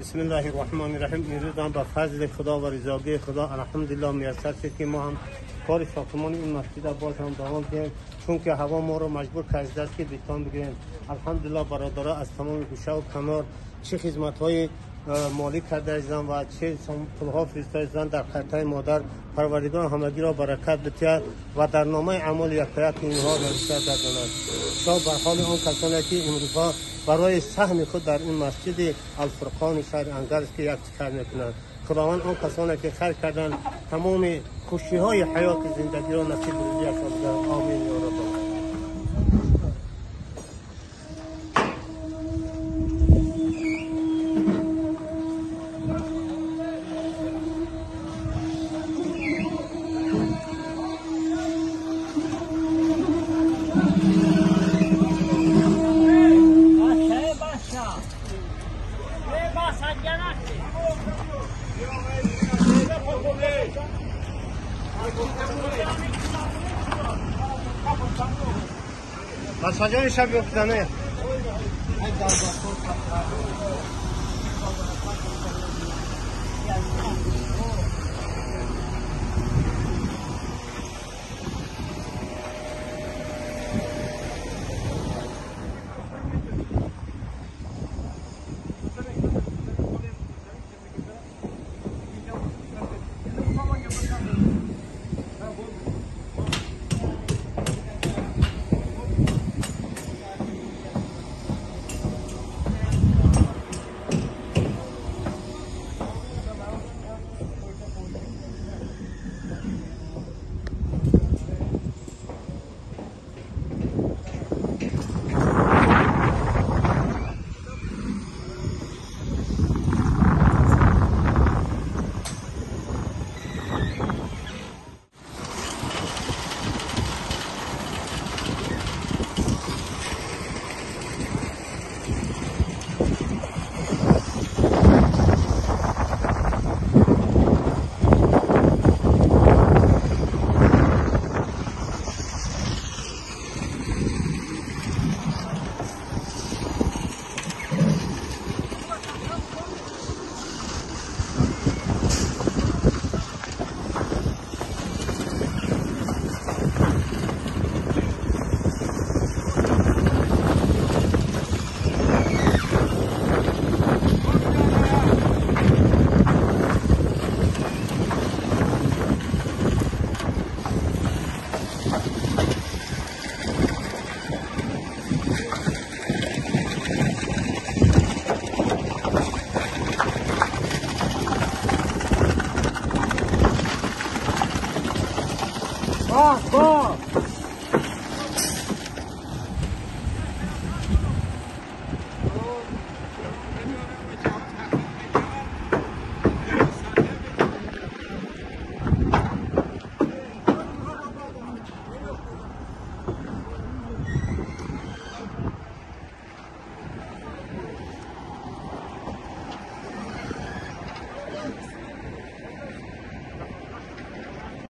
بسم الله الرحمن الرحیم. امروز هم با فضل خدا و رضاگی خدا الحمدلله میسر شد که ما هم کار ساختمان این مسجد باز هم دوام دهیم، چون که هوا ما رو مجبور کرده است که بیتان بگیریم. الحمدلله برادرها از تمام گوشه و کنار چه خدمت های مالی کرده ایزن و چه پولها فرستاده ایزن در خطای مادر پروردگار همگی را برکت بتید و در نامه اعمال یکایک اینها نوشته گرداند. شاد بر حال آن کسانی که امروزها برای سهم خود در این مسجد الفرقان شهر انگلس که یک خیر میکنند. خداوند آن کسانی که خیر کردند تمام خوشی های حیات زندگی را نصیب روزیشان کند. آمین یا رب. Masajın şab yoxdur.